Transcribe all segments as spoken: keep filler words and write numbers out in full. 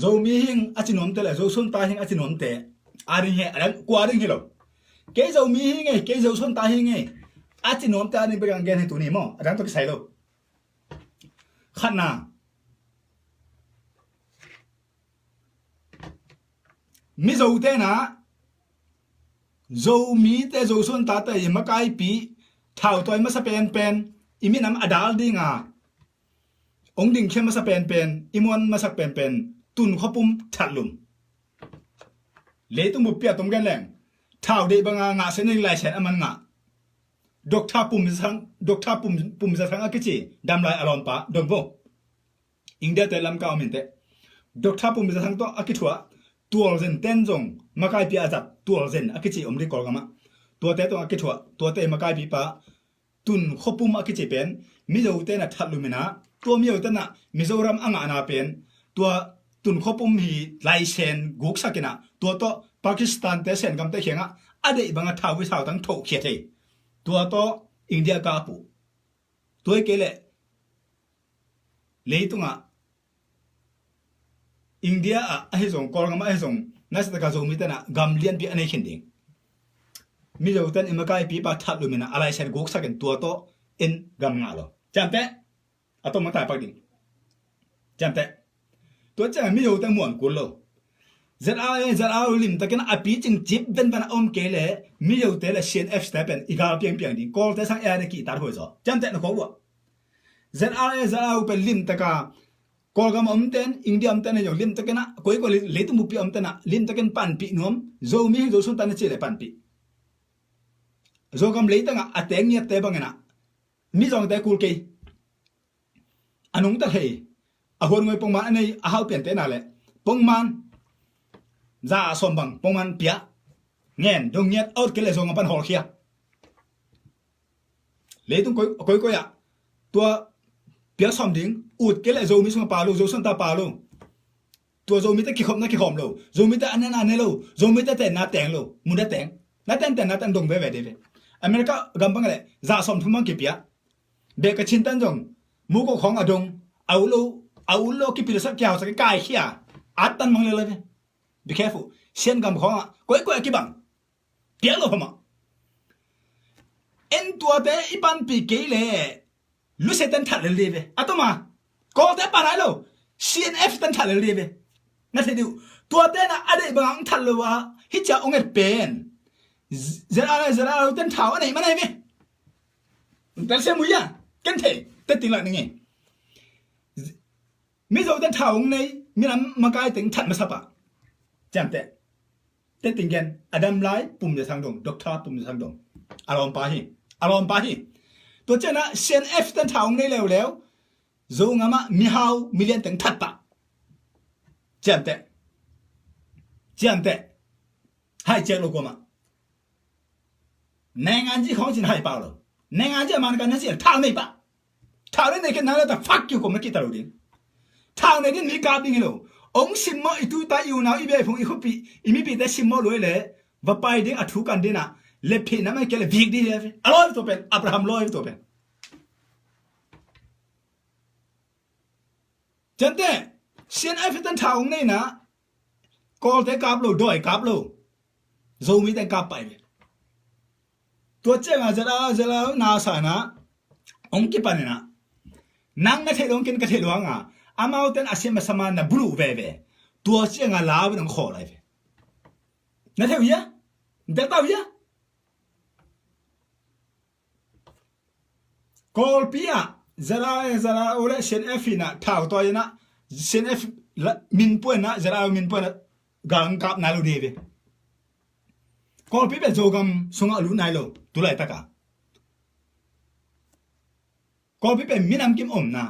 Zomi hing a ci nuamte le Zosunta hing a ci nuamte a ding hi, a dang kua ding hi lo. Kei Zomi hing e, kei Zosunta hing e a ci nuamte a ding bek ang gen hi tuni maw. A dang tawh kisai lo. Khatna, Mizo tenah Zomite, Zosuntate i makaipi thautawi masa penpen, i minam a dal dinga ong dingkhia masa penpen, i muan masak penpen Tunkhuapum thatlum. Leitung buppi a tom gen leng thau deih banga ngahsia nei laisen a man ngah Doctor Pum Za Thang, Doctor Pum, Pum Za Thang a kici damlai a lawmpa dong vo. India te Lamka om inteh. Doctor Pum Za Thang tawh a kithuah tualzen ten zong makaipi a zat tualzen a kici om ding Kawlgamah. Tuate tawh a kithuah, tuate makaipi pa Tunkhuapum a kici pen Mizo tenah thatlum inah, tua Mizo tenah Mizoram a ngahna pen tua Tunkhuapum hi laisen guksak inah, tua tawh Pakistan te Sengamte kiangah a deih banga thau i sautang thohkhia thei. Tua tawh India kap uh. Tua hi kei leh leitungah India ah ahi zong, Kawlgam ah ahi zong, nasia taka Zomi tenah gam lianpi a nei khin ding. Mizo ten i makaipi pa thatlum inah a laisen guksak in tua tawh in gam ngah lo. Ciamteh. A tom a tai pak ding. Ciamteh. Tua ciangah Mizo te muan kul lo. Z R A, Z R A limtakin a picing cip venven a om kei leh Mizo te le C N F te pen i gal piangpiang ding. Kawlte sang e a ne kihtat huai zaw. Ciamteh na khua uah. Z R A, Z R A pen limtaka Kawlgam a omten, India omten a zong limtakin ah, koikoi leitung buppi a omten ah limtakin panpih nuam. Zomi, Zosunta na ci leh panpih. Zogam leitangah a teng ngiatte bangin ah Mizawngte kul kei. A nungta thei, a huannguai pongman a nei a hau piante na leh pongman za a sawm bang pongman pia. Ngen dong ngiat a ut kei leh Zogam pan hawlkhia. Leitung koi, koikoi ah tua piak sawm ding, ut kei leh Zomi sungah pa lo, Zosunta pa lo. Tua Zomite kikhopna kikhawm lo, Zomite a nena ne lo, Zomite tenna teng lo, mun a teng. Na ten ten na ten dong veve dei ve. America gam bang leh za sawm thum bang kipia. Beh ka Chin tan zong muko khawng a dong, a ut lo, a ut lo kipilsak kihausak kaikhia. A tan mang lel ve. Be careful. Sian gam khawngah koikoi a kibang piak lo phamah. En tuate i panpih kei leh Lusia ten that lel dih ve. A toma Kawlte pan ai lo. C N F ten that lel dih ve. Na thei dih uh. Tuate na a deih bangah ong that lo a, hih cia ong et pen Z R A, Z R A ten thau a nei man ai ve. Tel se muia ken thei. Te ting lak ning e. Mizo ten thau ong nei, minam makai teng that masa pah. Ciamteh. Te ting gen, a dam lai Pum Za Thang dong, Doctor Pum Za Thang dong. A lawmpa hi. A lawmpa hi. Tua cianah C N F ten thau ong nei leuleu, Zogam ah mihau milian teng that pah. Ciamteh. Ciamteh. Hai ciak lo kuamah. Nainganzi khawng cin hai pau lo. Nainganzi a man kan na cian thau nei pah. Thau nei nei ken na la ta fak kiu kom na kita lo ding. Thau nei din mi kap ding hi lo. Ong simmawh i tuta i unau i beiphung i khupi i mipite simmawh luai le va pai ding a thu kan dina le phi na mai ke le vik ding hi. A loi to pen Abraham loi to pen. Ciamteh, C N F ten thau ong neina Kawlte kap lo, dawi kap lo. Zomi ten kap pai ve. Tua ciangah Z R A, Z R A na sana ong kipanina nang na theih lo ken ka theih lo hanga amau ten a sim a sama na bulu veve. Tua ciangah lau in ong khawl ai ve. Na theih uh hia? Delta uh hia? Kawlpi ah Z R A, Z R A le C N F inah thau tawi inah C N F minpuanah Z R A minpuanah gang kap nai lo dih ve. Kawlpi pen Zogam sungah lut nai lo tulaitakah. Kawlpi pen minam kim omna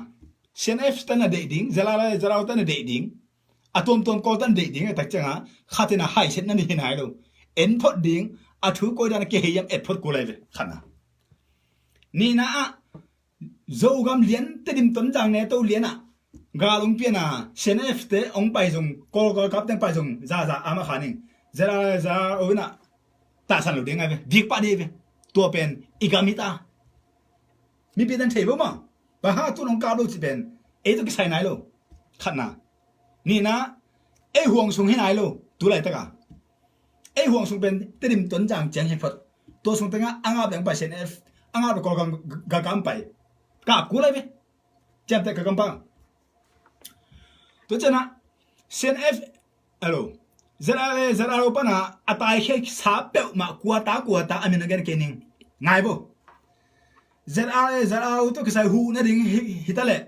C N F tana deih ding, Z R A le Z R A tana deih ding. A tuamtuam Kawl tan deih ding a tak ciangah khatina haisetna ni hi nai lo. En phot ding a thu koi dan a kihei hiam et phot kul ai ve khatna. Nihna ah Zogam lian Tedim Tonzang ne to lian ah gal ong piana C N F te ong pai zong Kawl galkap teng pai zong zaza ama khaning zera zera oina tahsan lo ding ai ve. Dik pah dih ve. Tua pen i gam hi ta. Mipi tan thei bo ma. Bang hang a tun ong kap lo ci pen ei to kisai nai lo. Khatna. Nihna Ei huang sung hi nai lo, tu laitak a. Ei huang sung pen Tedim, Tonzang ciang hi phot. Tua sung tengah a ngap leng pai CNF, a ngap le Kawlgam, Galkap pai. Kap kul lai ve. Ciamteh Galkap pang. Tua ciangah CNF, hello, ZRA, ZRA pana a taikhia sa peuhmah kuata, kuata a min a gen kei ning. Ngai bo. ZRA, ZRA tawh kisai huh nading hi, hi ta leh,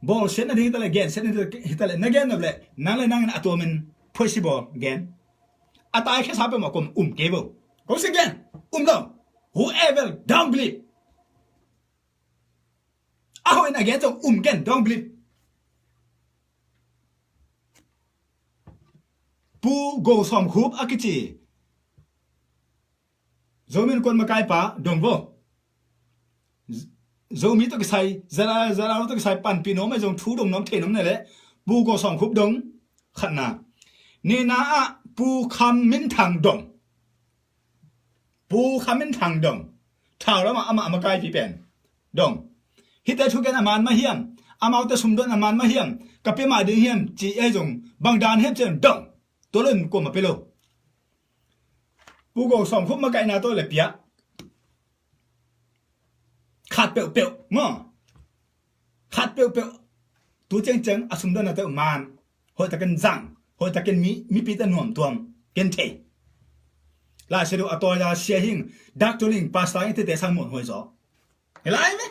bawlsiat nading hi ta leh, gensiat nading hi ta leh, na gen nop leh nang le nang in a tuamin phuaisi bawl gen. A taikhia sa peuhmah kuamah um kei bo. Ko si gen, um lo. Whoever don't believe. A hoih in a gen zong um ken, don't believe. Pu Go Sawm Khup a kici Zomi Innkuan makaipa dong vo. Zomi tawh kisai, ZRA, ZRA tawh kisai panpih nuam ahi zong thu dong nuam thei nuam na leh Pu Go Sawm Khup dong, khatna. Nihna ah Pu Kham Min Thang dong. Pu Kham Min Thang dong. Thau lamah amah a makaipi pen dong. Hihte thugen a man mah hiam, amaute sumdon a man mah hiam, ka pia mah ding hiam ci ei zong, bang dan hiam ci dong. Tua lo in kuamah pia lo. Pu Go Sawm Khup makaihna tawh le pia. Khat peuhpeuh maw? Khat peuhpeuh. Tu ciangciang a sumdonna teuh man. Hoihtakin zang, hoihtakin mi, mipite nuamtuam ken thei. Lai Siangtho a tawi a sia hing, dak tuling, pastor hing tete sang muanhuai zaw. Hi lai ve.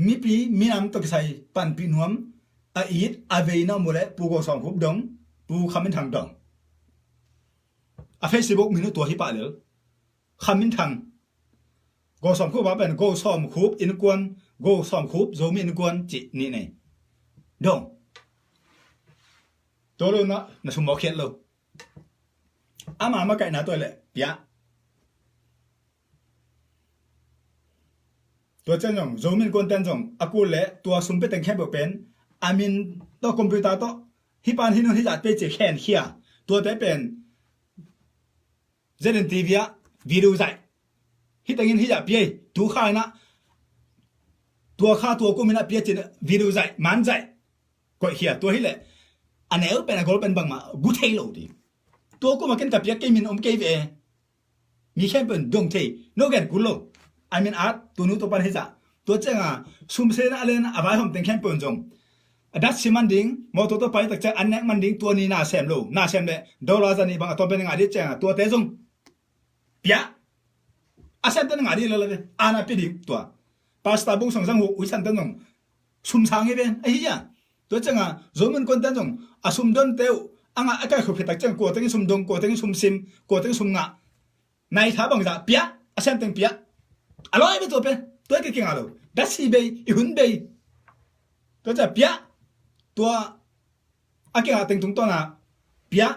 Mipi minam tawh kisai panpih nuam a it a veina mu le Pu Go Sawm Khup dong, Pu Kham Min Thang dong. A Facebook min uh tua hi pah lel. Kham Min Thang. Go Sawm Khup a pen Go Sawm Khup Innkuan, Go Sawm Khup Zomi Innkuan cih nih nei. Dong. Tua lo na, na sum mawk khiat lo. Ama makaihna tawh le pia. Tua ciang zong Zomi Innkuan ten zong a kul le tua sum pia teng khempeuh pen a min tawh, computer tawh, hih pan hih nun hih zah pia ci khenkhia. Tuate pen Z N T V ah video zaih. Hih tengin hih zah pia hi, tu kha in ah, tua kha tua kum in ah pia cin video zaih, man zaih. Koihkhia, tua hileh a neu pen a gol pen bangmah gu thei lo ding. Tua kum a ken ka piak kei min om kei ve. Mi khempeuh in dong thei, no gen kul lo. A min at, tua nu tua pan hih zah. Tua ciangin sum sena a len a vaihawm teng khempeuh in zong a dat si man ding, mawtaw tawh pai tak ciang an nek man ding, tua ni na sem lo, na sem leh dollar za nih bang a tawm pen ngah ding ciangin tuate zong pia. A semte na ngah ding lala ve, a na pia ding tua. Pastor Bung Song Sang Hu, Ui San te nong sum sang hi ven, ahi a. Tua ciangin Zomi Innkuan te zong a sum donte uh a ngah a kaikhop khit tak ciang kua tengin sum dong, kua tengin sum sim, kua tengin sum ngah. Nai tha bangzah pia, a sem teng pia. A lawi ve tua pen, tua i kikingah lo. Dasi bei, i hun bei. Tua ciang pia, tua a kingah teng tungtawn ah pia.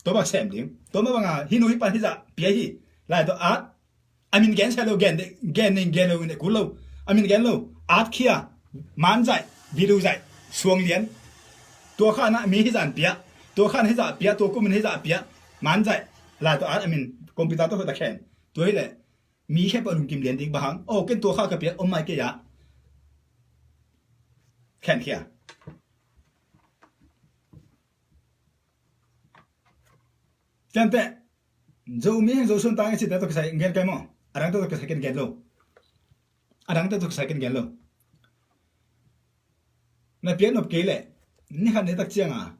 Tua bang sem ding. Tua mah bangin hih nu hih pan hih zah pia hi. Lai tawh at. A min gen sia lo, gen, gen ning gen lo, gen kul lo. A min gen lo. At khia. Man zaih, video zaih, suang lian. Tua khan ah mi hih zah pia. Tua khan hih zah pia, tua kum in hih zah pia. Man zaih. Lai tawh at a min computer tawh hoih tak khen. Tua hileh mi khempeuh lungkim lian ding, bang hang. Oh, ken tua kha ka pia om mai kei a. Khenkhia. Ciamteh, Zomi heng Zo suan tang i cite tawh kisai gen kai maw? A dangte tawh kisai ken gen lo. A dangte tawh kisai ken gen lo. Na piak nop kei leh, ni khat ni tak ciangin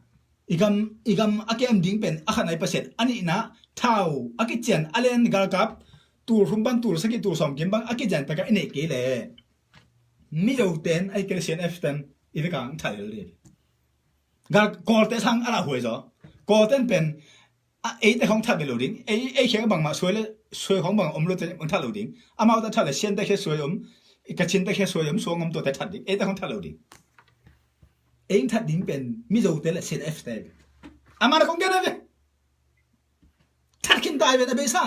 i gam, i gam a kem ding pen a khat nai pasiat, a nihna thau a kician, a len galkap tul thum pan tul sagih tul sawm kim bang a kician tak a i neih kei leh, Mizo ten, ahih kei leh C N F ten i vekpi-in that lel ding. Gal, Kawlte sang a lah huai zaw. Kawlten pen a, eite khong that ve lo ding. Ei, ei kheng bangmah suai le, suai khong bang om lo te khong that lo ding. Amaute that le Siante khia suai om, Kachinte khia suai om, suang om tuate that ding. Eite khong that lo ding. Ei that ding pen Mizote le C N F te. Amah na khong gen ve. That khin tai ve na beisa.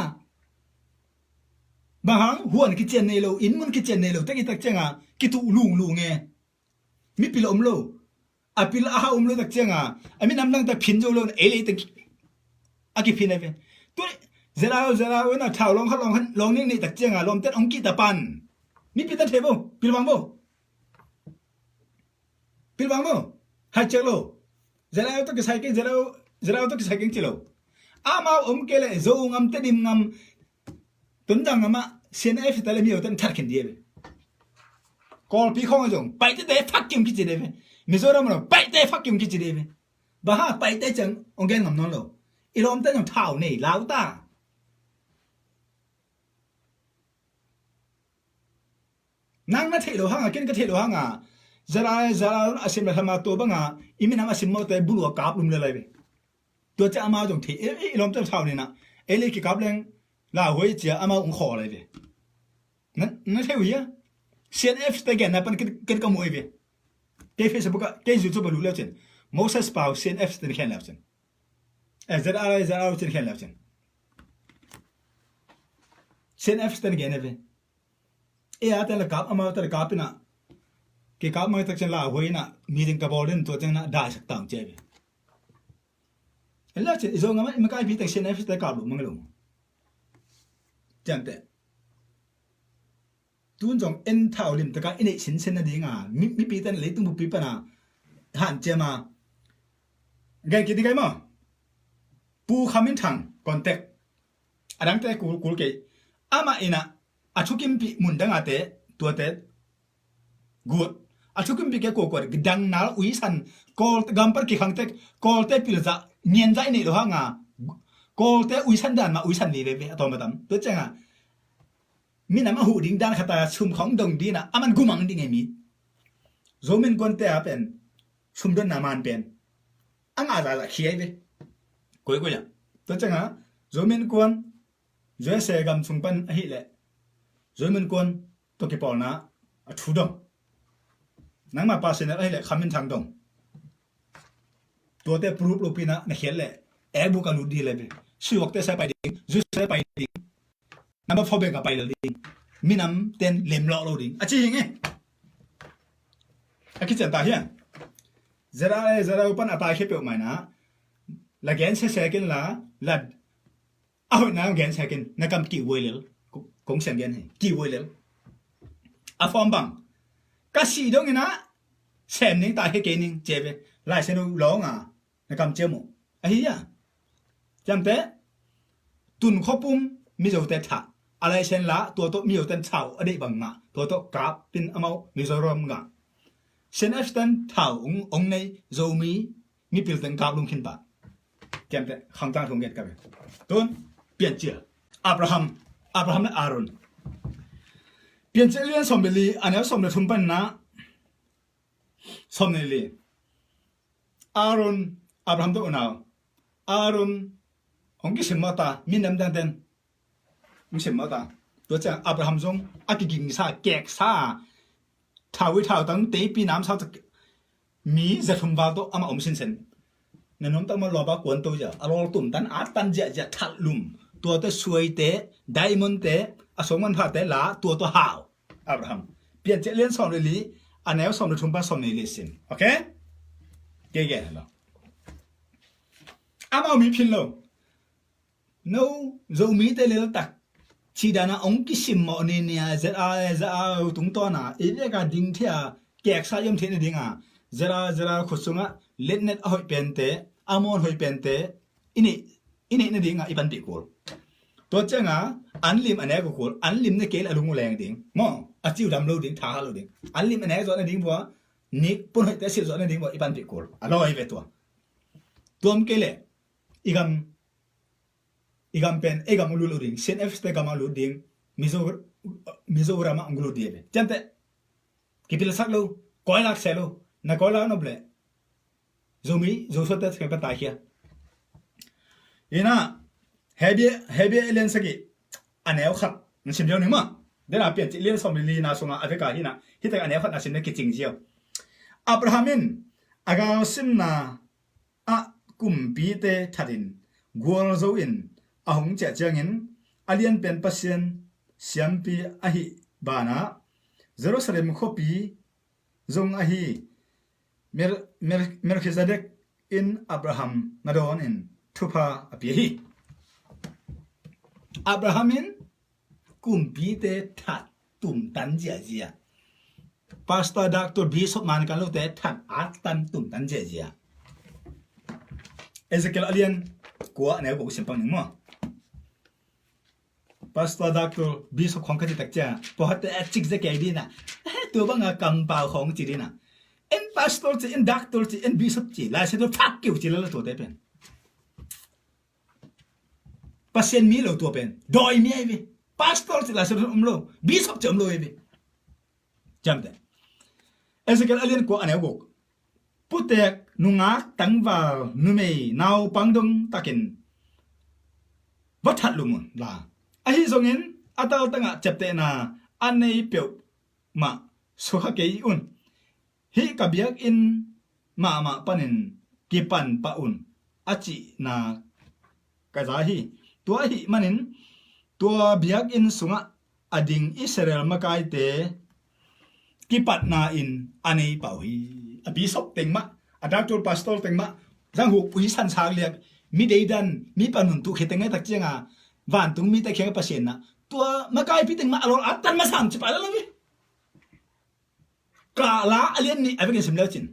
Bang hang huan kician nei lo, inn mun kician nei lo, tek i tak ciangin kituh lunglung e. Mipil om lo. A pil a hau om lo tak ciangin a minam dangte phin zo lo, ei leiteng a kiphin a ve. Tuni zela zela wena thau lawng khat lawng khat lawng ning neih tak ciangin lawmten ong kihta pan. Mipil ta thei bo, pilvang bo. Pilvang bo. Hai ciak lo. Zerau tawh kisai keng, Zerau, Zerau tawh kisai keng ci lo. Amau om kei leh Zogam, Tedim gam, Tonzang gam ah C N F te le Mizo ten that khin ding hi ve. Kawlpi khawng ah zong Paite te fuck you kici ding hi ve. Mizoram ah zong Paite fuck you kici ding hi ve. Bang hang Paite ciang hong gen ngam nawn lo. I lawmte zong thau nei, lau ta. Nang na theih loh hang a, ken ka theih loh hang a, Zerau, Zerau a sim le tham a, tua bang a i minam a sim mawte bulu a kap lum le lai ve. Tua ciang amau zong thei, e, e, i lawmte thau nei na, e le kikap leng Lauhuai ci a amau hong khawl lai ve. Na, na thei uh hia? C N F te genna pan ken, ken ka mu hi ve. Kei Facebook ah, kei YouTube ah lut le uh cin, Moses Pau C N F te na khen le uh cin. Eh, Zerau, Zerau cin khen le uh cin. C N F te na gen hi ve. E a te la kap, amau te la kap in a, kikap mang tak ciang Lauhuai in a meeting ka bawl den, tua ciang na daisak ta hong ci hi ve. E le cin, i Zogam ah i makaipi teng C N F te kap lo mang lo. Ciamteh. Tun zong en thau limtak a i neih sinsen nading a, mi, mipi ten leitung buppi pan a hanciam a, gen kik ding ka hi maw? Pu Kham Min Thang contact. A dangte kul, kul kei. Amah in a, a thukimpih mun dang a te, tuate gut. A thukimpih kei kuakuat, dang nal uisan, Kawl gam pan kikhang tek, Kawlte pilzah, ngianzah i neih loh hang a, Kawlte uisan dan mah uisan ni veve, a tawm a tam. Tua ciang a, minam a huh ding dan khat a sum khawng dong ding a, a man gumang ding e mi. Zomi Innkuante a pen, sum donna man pen a ngah zahzah khia hi ve. Koikoi ah. Tua ciang a, Zomi Innkuan, U S A gam sung pan ahih leh, Zomi Innkuan tawh kipawlna a thu dong. Nangma personal ahih leh Kham Min Thang dong. Tuate proof lopi na na khiat leh, ekbuk a lut ding le ve. Suakte sai pai ding, zu sai pai ding. Number four bank a pai lel ding. Minam ten lemlawh lo ding a ci hi nge. A kician ta hian. Zerau, Zerau pan a taikhia peuhmah in a, la gen sese ken la, la a hoihna gen sese ken, na kam kihhuai lel. Kong siam gen hi, kihhuai lel. A form bang, ka sih dong in a, sem ning, taikhia kei ning ci ve. Laisen uh lawng a, na kam ciam uh. Ahi a. Ciamteh, Tun khuapum Mizote thah, a laisen la, tua tawh Mizote thau a deih bang ngah, tua tawh kap in amau Mizoram ngah. C N F ten thau ong, ong nei, Zomi mipil teng kap lum khin pah. Ciamteh, khangtang thong get ka ve. Tun, Piancil, Abraham, Abraham le Aaron. Piancil lian sawm le li, a neu sawm le thum pan na, sawm le li. Aaron, Abraham tawh unau. Aaron, hong kisim mawk ta, minam dangten. Hong sim mawk ta. Tua ciang Abraham zong a kigingsa, keksa, thau i thau tang, teipi namsau tak, mi zathum val tawh amah om sinsen. Na nuam tak mah lawba kuan to zia, a lawl tum tan, a tan ziahziah, that lum. Tuate suaite, diamondte, a suang manphate la, tua tua hau. Abraham. Piancil lian sawm le li, a neu sawm le thum pan sawm le li sim. Okay? Kei gen lo. Amau mi phin lo. No, Zomite leltak. Cidana ong kisim mawh ni nia, Z A, Z A tungtawna, i veka ding thia, keksa yom thei na dinga, Z A, Z A khut sunga, letnet a hoih pente, a muan hoih pente, i neih, i neih na dinga, i panpih kul. Tua cianga, an lim a nek uh kul, an lim na kei le a lung uh leng ding. Maw, a ciu dam lo ding, tha ha lo ding. An lim a nek zawh na ding bua, nik pun hoihte a silh zawh na ding bua, i panpih kul. A lawi ve tua. Tuam kei le, i gam, i gam pen, ei gam ong lut lo ding, C N F te gam ong lut ding, Mizo, Mizoram ah ong lut ding ve. Ciamteh, kipilsak lo, kawilak se lo, na kawilak nop le. Zomi, Zosuate, Sengpa taikhia. Ina, Hebia, Hebia lian sagih, a neu khat, na sim ziau ning ma. Dena Piancil lian sawm le li na sunga, a veka hina, hitak a neu khat na sim na kicing ziau. Abraham in, a gau simna, ah kumpite thatin gualzo in a hong ciah ciangin, a lianpen Pasian siampi ahih banah Jerusalem khuapi zong ahi Mel-, Mel-, Melkhizedek in Abraham na dawnin thupha a pia hi. Abraham in kumpite that tumtan ziazia. Pastor, doctor, bishop man kan lote that a tan tum tan ziazia. Ezekiel a lian kua a neu guk sim pang ning maw. Pastor, doctor, bishop khong ka ci tak cia pawhate a cik zia kei dina. Tua banga kampau khong ci dina. En pastor ci, en doctor ci, en bishop ci, Lai Siangtho phak kiu ci lala tuate pen. Pasian mi lo tua pen dawi mi ai ve. Pastor ci Lai Siangtho om lo, bishop ci om lo ai ve. Ciamte Ezekiel a lian kua a neu guk. Putek, nungak, tangval, numei, naupang dong takin va that lum un la. Ahi zongin a taltangah ciaptehna a nei peuhmah sukha kei un. Hih ka biakinn mahmah panin kipan pah un a cihna ka za hi. Tua ahih manin tua biakinn sungah a ding Israel makaite kipatna in a nei pah uh hi. A bishop teng mah, a doctor, pastor teng mah, zanghuk, ui, san, sak, liak, mi deidan, mi panun tuh khiteng ngai tak cianga vantung mite khiang a Pasian na tua makaipi teng mah a lol a tan masam ci pah lala ve. Kala a lian nih a vekin sim leu cin,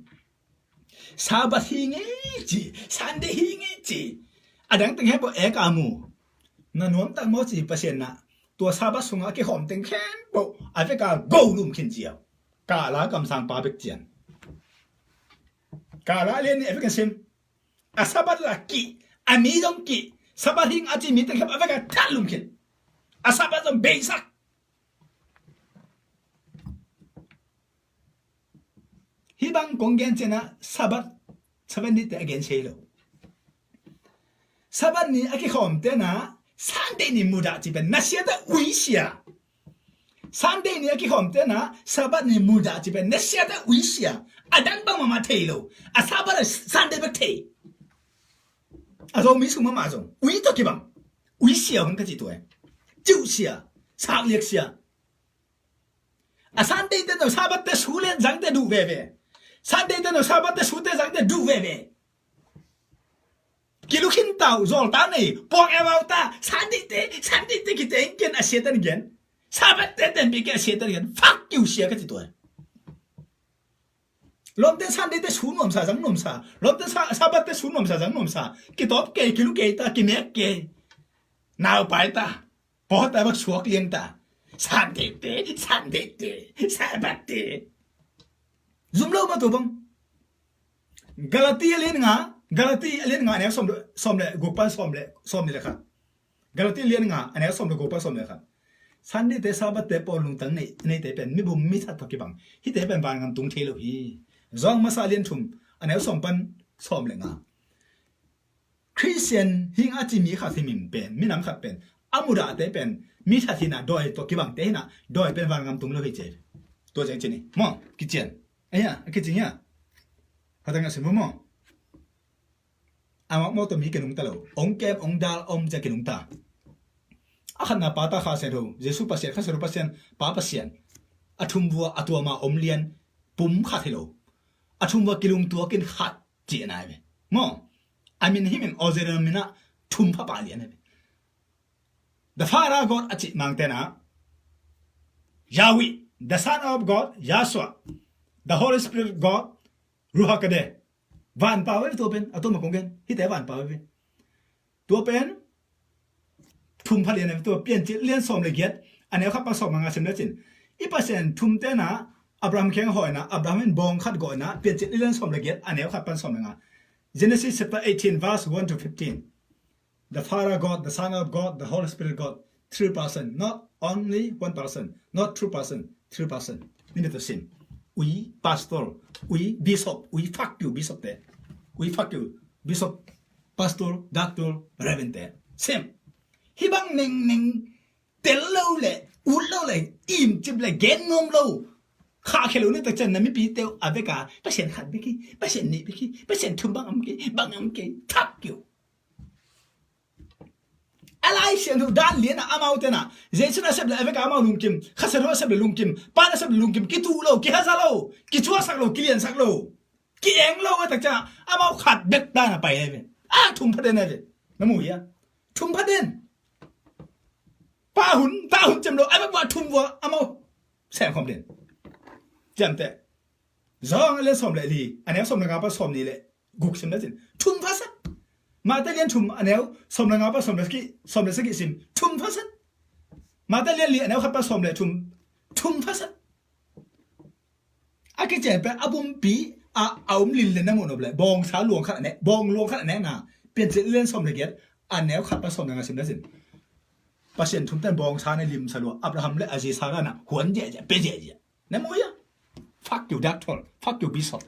Sabbath hi ngei ci, Sunday hi ngei ci. A dang teng he bo e ka mu. Na nuam tak maw ci Pasian na. Tua Sabbath sunga a kikhawm teng khen bo a veka go lum khin ciau. Kala kamsang pa bek cian. Kala a lian nih a vekin sim. A Sabbath la kih, a mi zong kih. Sabbath hing a ci mi teng khen bo a veka that lum khin. A Sabbath zong beisak. Hih bang kong gen cianah Sabbath, Seven Day te a gen sei lo. Sabbath ni a kikhawm tenah Sunday ni mudah ci pen na sia ta ui sia. Sunday ni a kikhawm tenah Sabbath ni mudah ci pen na sia ta ui sia. A dang bang mahmah thei lo. A Sabbath a Sunday bek thei. A Zomi sung mahmah zong ui tawh kibang. Ui sia hun ka ci tua e. Ciuh sia. Sakliak sia. A Sunday te no Sabbath te su le zangte duh veve. Sunday te no Sabbath te su te zangte duh veve. Kilukhin tau, zol ta nei, pok e vau ta, Sunday te, Sunday te kite in ken a sia ten gen. Sabbath te ten bi ke a sia ten gen. Fuck you sia ka ci tua. Lomte Sunday te su nuamsa zang nuamsa. Lomte Sa-, Sabbath te su nuamsa zang nuamsa. Kitawp kei, kilu kei ta, kimek kei. Nau pai ta. Pawt a bak suak liang ta. Sunday te, Sunday te, Sabbath te. Zum lo ma tua bang. Galati a lian nga, Galati a lian nga a neu sawm le, sawm le guk pan sawm le, sawm ni le khat. Galati a lian nga a neu sawm le guk pan sawm le khat. Sunday te, Sabbath te pawl lungtang nei, nei te pen mi bum mi that tawh kibang. Hite pen vangam tung thei lo hi. Zawng masa a lian thum a neu sawm pan sawm le nga. Khristian hing a ci mi khat hi min pen, minam khat pen a mudahte pen mi that hinah dawi tawh kibangte hinah dawi pen vangam tung lo hi ci. Tua ciang ci ni maw, kician. Ahi a, a kicing hi a. Khatang a sim maw. A makmawh tawh mi kinungta lo. Ong kem, ong dal, om cia kinungta. A khatna Pa, Ta, Kha Siangtho, Jesu Pasian, Kha Siangtho Pasian, Pa Pasian. A thum vua a tuama om lian pum khat hi lo. A thum vua kilungtuakin khat ci a nai ve. Maw? A min himhim awzena minah thum phapa lian a ve. The Father God a cih mangtena Yahweh, the Son of God, Yahshua, the Holy Spirit God, Ruach HaKodesh. Vanpau a ve tua pen, a tua ma kong gen, hite vanpau a ve. Tua pen thum pha lian a ve tua, Piancil lian sawm le giat a neu khat pan sawm le nga sim le cin. I Pasian thum tena Abraham kheng hawina, Abraham in bawng khat gawina, Piancil lian sawm le giat a neu khat pan sawm le nga. Genesis chapter eighteen, verse one to fifteen. The Father God, the Son of God, the Holy Spirit God, three person, not only one person, not two person, three person. Ni mi to sin. Ui pastor, ui bishop, ui fuck you bishop te. Ui fuck you bishop, pastor, doctor, reverend te. Sim. Hih bang neng neng tel lo le, ut lo le, im cip le, gen nuam lo. Kha khel lo ni tak cian na mipi teu a veka, Pasian khat bek hi, Pasian nih bek hi, Pasian thum bang am kei, bang am kei, fuck you. A Lai Siangtho dan lian a amau tena Jesu na sep le a veka amau lungkim, Kha Siangtho a sep le lungkim, Pa na sep le lungkim, kituh lo, kihaza lo, kicuaksak lo, kiliansak lo, ki-eng lo a tak ciang amau khat bek dan a pai a ve. A thum pha den a ve. Na mu hia? Thum pha den. Pa hun, ta hun cem lo a vek vua thum vua amau sem khawm den. Ciamteh. Johan a lian sawm le li, a neu sawm le nga pan sawm nih le guk sim na cin. Thum phaset. Mate lian thum a neu sawm le nga pan sawm le sagih, sawm le sagih sim. Thum phaset. Mate lian li a neu khat pan sawm le thum. Thum phaset. A kician pen a bumpi a, a um linlen na muh nop le bawngsa luang khat a ne, bawng luang khat a ne na. Piancil lian sawm le giat a neu khat pan sawm le nga sim na cin. Pasian thumten bawngsa na limsa lua, Abraham le a zi Sarah na huan ziahziah, pia ziahziah. Na mu hia? Fuck you, doctor. Fuck you, bishop.